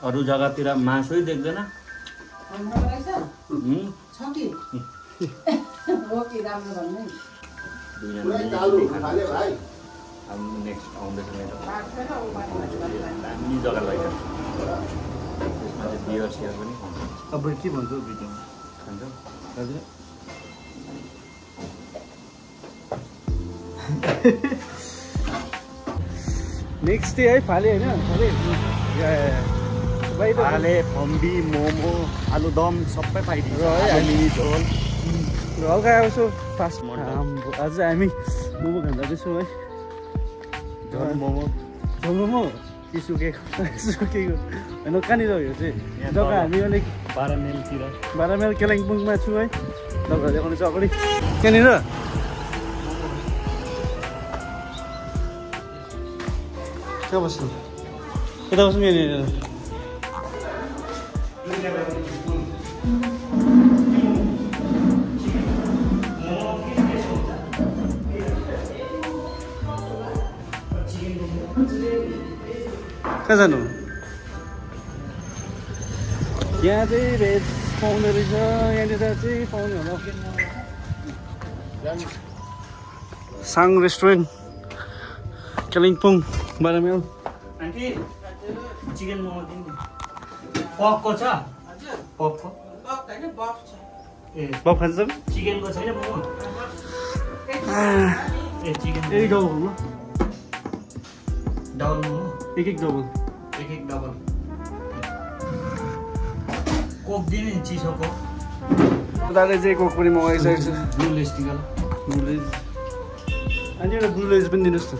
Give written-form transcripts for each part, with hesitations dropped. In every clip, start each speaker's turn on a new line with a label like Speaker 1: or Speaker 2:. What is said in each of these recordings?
Speaker 1: अरू जग्गातिर मासुै देख्दैन अब नेक्स्ट आउँदैछ मेरो दामी जग्गा लैजान्छ त्यसमा चाहिँ बियर सियर पनि खान्छ
Speaker 2: अब के भन्छ भिडियोमा
Speaker 1: खान्छ
Speaker 2: हजुर नेक्स्ट डे है फाले होइन
Speaker 1: फाले फम्बी मोमो आलुदम सबै पाइदिन्छ झोल
Speaker 2: र हल्का यसो फास्ट आज हामी मोमो खान जाँदैछौँ है
Speaker 1: झोल मोमो
Speaker 2: मोमो कि सुकेको होइन कहाँनिर हो यो चाहिँ जग्गा हामी अलिक
Speaker 1: 12 माइलतिर
Speaker 2: 12 माइल कालिम्पोङमा छु है तपाईँहरू देखाउनु छ अगाडि त्यहाँनिर कहाँ बस्नु यता बस्नु यहाँनिर कहाँ जानु यहाँ चाहिँ भेज पाउने रहेछ यहाँनिर चाहिँ पाउने होला Sang restaurant Kalimpong 12 mile
Speaker 1: aunty chicken momo दिनु पकको छ पकको ए
Speaker 2: बफ खान्छ
Speaker 1: चिकनको छैन मोमो ए चिकन
Speaker 2: एक डबल हो
Speaker 1: डबल मोमो
Speaker 2: एक डबल
Speaker 1: कोक दिने नि चिसोको
Speaker 2: दादाले चाहिँ कोक पनि मगाइसकेको छ
Speaker 1: ब्लु लेस्टिकल
Speaker 2: अनि एउटा ब्लु लेज पनि दिनुहोस् त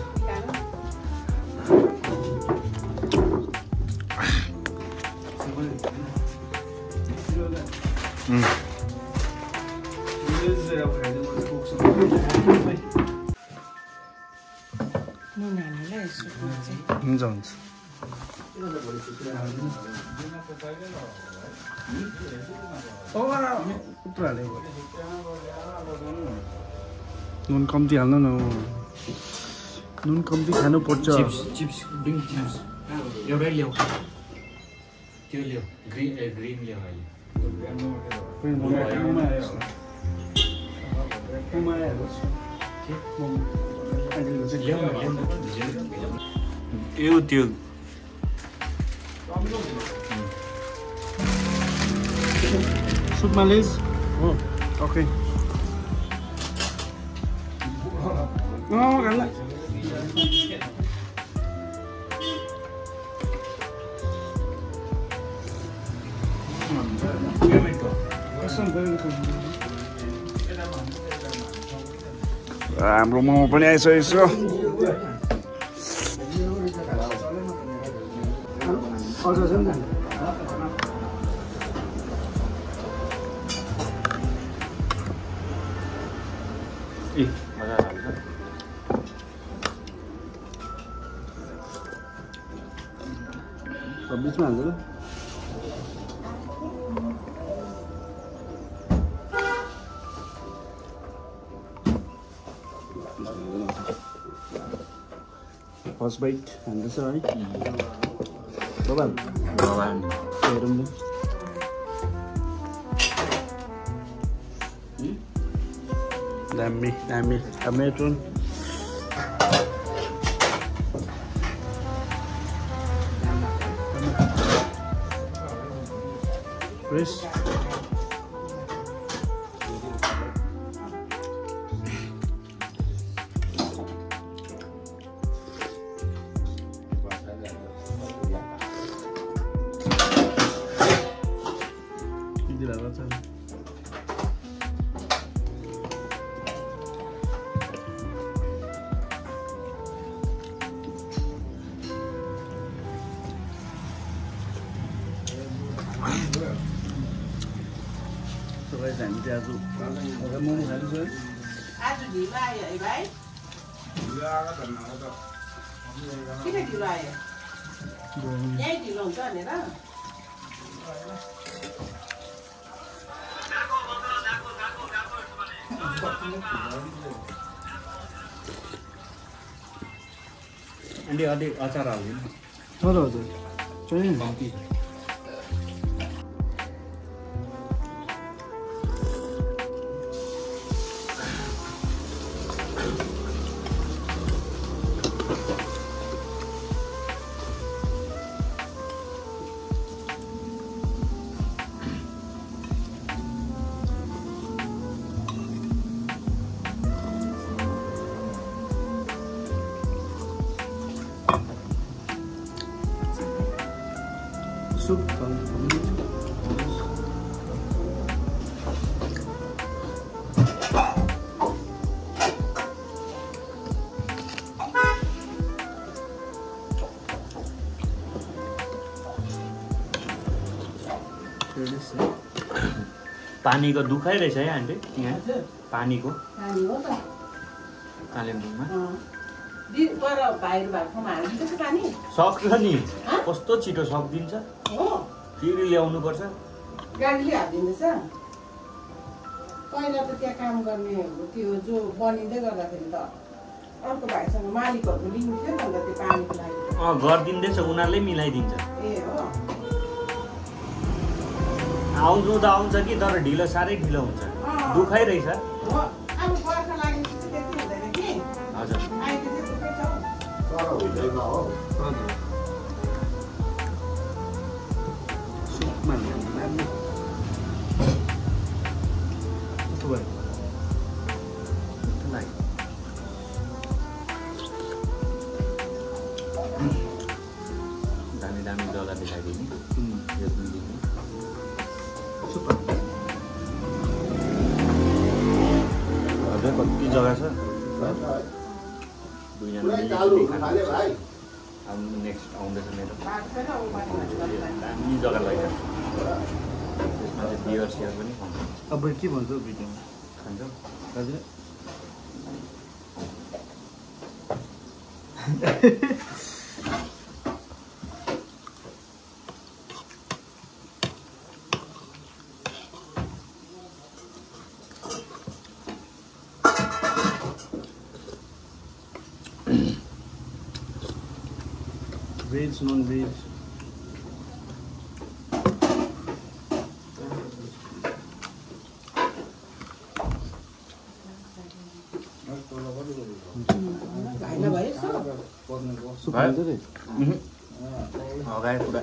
Speaker 2: हुन्छ हुन्छ नुन कम्ती हाल्नु न नुन कम्ती खानु पर्छ
Speaker 1: चिप्स ड्रिङ्क चिप्स एउटै ल्याऊ त्यो ल्याऊ ग्रिन ल्याऊ अहिले त्यो
Speaker 2: सुपमा लेज हो ओके खाना हाम्रो मोमो पनि आइसकेको छ बिचमा हाल्छ फर्स्ट बाइट हाल्दैछ है हेरौँ न दामी दामी टमेटो फ्रेस हामी चाहिँ आज मोमो खाँदैछौँ
Speaker 3: आज ढिलो आयो है भाइ किन ढिलो आयो यहीँ ढिलो हुन्छ भनेर
Speaker 1: अनि अलिक अचार हाल्दिनु
Speaker 2: हजुर हजुर चाहियो सुप
Speaker 1: पानीको दुखाइ रहेछ है आन्टी यहाँ पानीको
Speaker 3: पानी हो त
Speaker 1: कालिम्पोङमा
Speaker 3: पर भाइहरू भएकोमा हालिदिन्छ पानी
Speaker 1: सक्छ नि कस्तो छिटो सकिदिन्छ
Speaker 3: हो
Speaker 1: फेरि ल्याउनु पर्छ
Speaker 3: गाडीले हालिदिँदैछ पहिला त त्यहाँ काम गर्ने त्यो जो बनिँदै गर्दाखेरि त अर्को भाइसँग मालिकहरू लिनु थियो नि त त्यो पानीको लागि
Speaker 1: गरिदिँदैछ उनीहरूले मिलाइदिन्छ
Speaker 3: ए हो
Speaker 1: आउँनु त आउँछ कि तर ढिलो साह्रै ढिलो हुन्छ दुखाइ रहेछ
Speaker 3: हो अब बर्खा लाग्ने चाहिँ त्यति हुँदैन कि
Speaker 1: हजुर
Speaker 3: अहिले चाहिँ दुःखै छ
Speaker 2: सुपमा
Speaker 1: दामी दामी जग्गा देखाइदिने यो दिने हजुर कति जग्गा छ दुईजना अब नेक्स्ट आउँदैछ मेरो दामी जग्गा लैजान्छ त्यसमा चाहिँ बियर सियर पनि खान्छ
Speaker 2: अब के भन्छ भिडियोमा
Speaker 1: खान्छ
Speaker 2: हजुर वेज नन वेज
Speaker 3: भाइलाई भयो
Speaker 2: सुप खान्छ रे
Speaker 1: अगाडि पुरा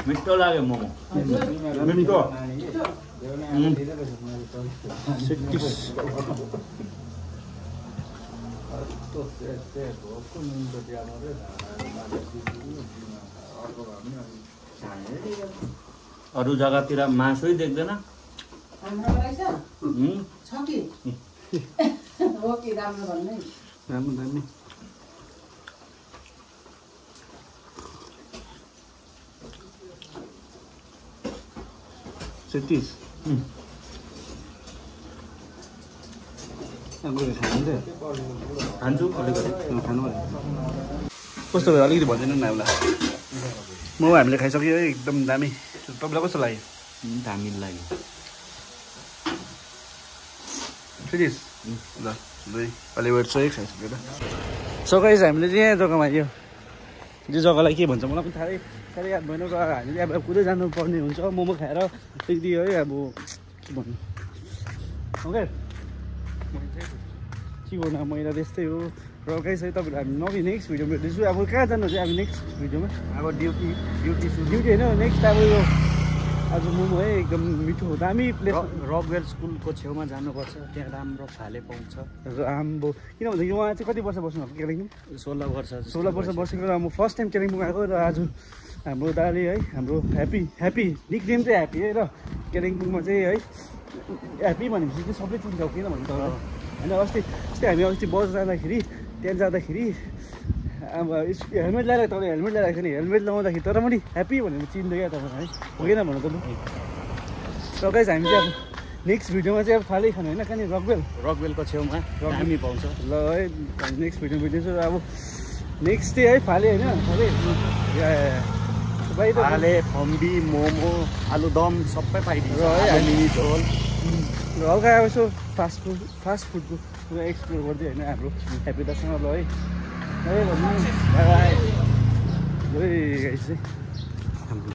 Speaker 1: मिठो लाग्यो मोमो मिठो अरू जग्गातिर मासुै देख्दैन
Speaker 3: हाम्रो रहेछ छ कि हो कि राम्रो भन्ने
Speaker 2: राम्रो दामी सेटिस
Speaker 1: खान्छु अलिकति
Speaker 2: खानु कस्तो भयो अलिकति भनिदिनु न हामीलाई मोमो हामीले खाइसक्यो है एकदम दामी तपाईँलाई कस्तो लाग्यो
Speaker 1: दामी लाग्यो
Speaker 2: सेटिस ल दुई अलिबट चाहिँ खाइसक्यो ल सो गाइस हामीले चाहिँ यहाँ जग्गामा यो जग्गालाई के भन्छ मलाई पनि साह्रै याद भएन र हामीले अब कुदै जानुपर्ने हुन्छ मोमो खाएर त्यति है अब के भन्नु ओके के गर्नु अब मैला त्यस्तै हो र गाइस है तपाईँहरू हामी नभए नेक्स्ट भिडियोमा भेट्दैछु अब कहाँ जानु चाहिँ अब नेक्स्ट भिडियोमा
Speaker 1: अब ड्युटी
Speaker 2: होइन नेक्स्ट अब यो आज मोमो है एकदम मिठो हो दामी प्लेस
Speaker 1: रकवेल स्कुलको छेउमा जानुपर्छ त्यहाँ राम्रो फाले पाउँछ
Speaker 2: आम्बो किन भन्दाखेरि उहाँ चाहिँ कति वर्ष बस्नुभएको कालिम्पोङ
Speaker 1: 16 वर्ष
Speaker 2: बसेको र म फर्स्ट टाइम कालिम्पोङ आएको र आज हाम्रो दाले है हाम्रो ह्याप्पी निकनेम चाहिँ ह्याप्पी है र कालिम्पोङमा चाहिँ है ह्याप्पी भनेपछि चाहिँ सबै चिन्छ किन भन्नु त होइन अस्ति हामी अस्ति बस जाँदाखेरि त्यहाँ जाँदाखेरि अब हेलमेट लगाएर तपाईँ हेलमेट लगाएको नि हेलमेट लगाउँदाखेरि तर पनि ह्याप्पी भनेर चिन्दै क्या तपाईँ है हो किन भन्नु त ल गाइस हामी चाहिँ अब नेक्स्ट भिडियोमा चाहिँ अब फालै खानु होइन कहाँनिर
Speaker 1: रकवेलको छेउमा दामी पाउँछ
Speaker 2: ल है नेक्स्ट भिडियो भेट्दैछु अब नेक्स्ट डे है फाले होइन
Speaker 1: फाले फम्बी मोमो आलुदम सबै पाइदिन्छ
Speaker 2: र है
Speaker 1: मिनी झोल
Speaker 2: र हल्का अब यसो फास्ट फुडको पुरा एक्सप्लोर गर्दै होइन हाम्रो ह्याप्पी दासँग ल है भन्नु बाई बाई गाइस चाहिँ